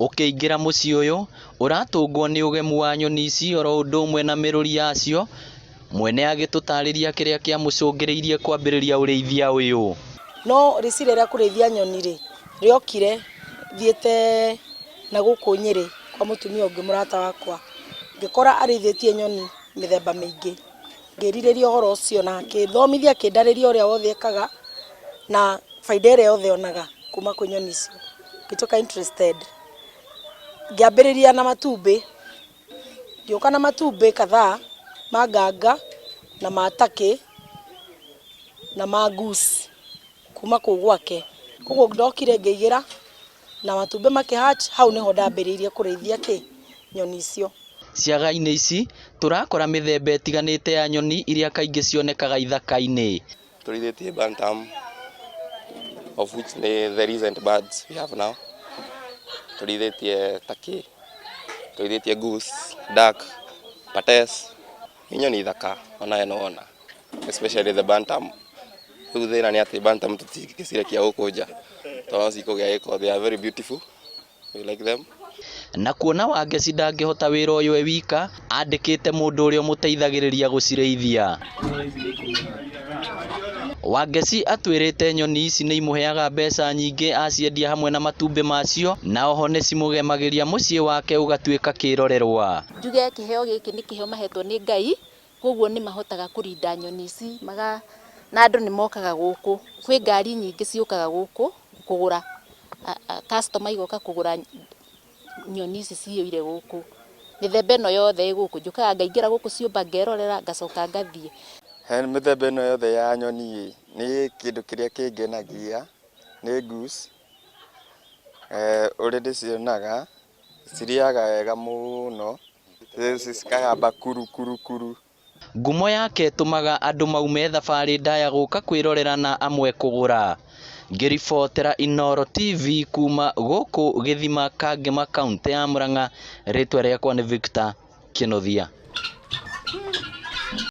Ũkĩingĩra mũciĩ ũyũ, ũratũngwo nĩ ũgemu wa nyoni ici oro ũndũ ũmwe na mĩrũri yacio, mwene agĩtũtarĩria kĩrĩa kĩamũcũngĩrĩirie kwambĩrĩria ũrĩithia ũyũ. No rĩciria rĩa kũrĩithia nyoni rĩ, rĩokire thiĩte na gũkũ Nyĩrĩ kwa mũtumia ũngĩ mũrata wakwa, ngĩkora arĩithĩtie nyoni mĩthemba mĩingĩ, ngĩrirĩria ũhoro ũcio na akĩthomithia akĩndarĩria ũrĩa wothe ekaga na baida ĩrĩa yothe onaga kuma kwĩ nyoni icio, ngĩtuĩka interested. Ngĩambĩrĩria na matumbĩ, ngĩũka na matumbĩ kadhaa ma nganga na ma turkey na ma goose kuma kũu gwake. Koguo ndokire ngĩigĩra na matumbĩ makĩ hatch, hau nĩho ndambĩrĩirie kũrĩithia kĩ, nyoni icio. Ciaga-inĩ ici tũrakora mĩthemba ĩtiganĩte ya nyoni iria kaingĩ cionekaga ithaka-inĩ. Tũrĩithĩtie bantam of which nĩ the recent birds we have now. Tũrĩithĩtie turkey, tũrĩithĩtie goose, duck, pates. Nĩ nyoni thaka onawe nĩ wona especially the bantam. Rĩu thĩna nĩ atĩ bantam tũtingĩcirekia gũkũ nja tondũ no cikũgĩa gĩko. They are very beautiful, we like them. Na kuona Wangeci ndangĩhota wĩra ũyũ e wika, andĩkĩte mũndũ ũrĩa ũmũteithagĩrĩria gũcirĩithia. Wangeci atwĩrĩte nyoni ici nĩ imũheaga mbeca nyingĩ aciendia hamwe na matumbĩ macio na oho nĩ cimũgemagĩria mũciĩ wake ũgatuĩka kĩrorerwa. Njuge kĩheo gĩkĩ nĩ kĩheo mahetwo nĩ Ngai, koguo nĩ mahotaga kũrinda nyoni ici maga, na andũ nĩ mokaga gũkũ, kwĩ ngari nyingĩ ciũkaga gũkũ kũgũra, customer igoka kũgũra nyoni ici ciyũire gũkũ. Mĩthemba ĩno yothe ĩ gũkũ, njũkaga ngaingĩra gũkũ ciũmba ngerorera ngacoka ngathiĩ. He mĩthemba ĩno yothe ya nyoni ĩ, niĩ kĩndũ kĩrĩa kĩngenagia nĩ goose, ũrĩa ndĩcionaga cirĩaga wega mũno, cikagamba kuru kuru kuru. Ngumo yake ĩtũmaga andũ maume thabarĩ ndaya gũka kwĩrorera na amwe kũgũra. Ngĩribotera Inooro TV kuma gũkũ Gĩthima Kangema kauntĩ ya Murang'a, rĩtwa rĩakwa nĩ Victor Kĩnuthia.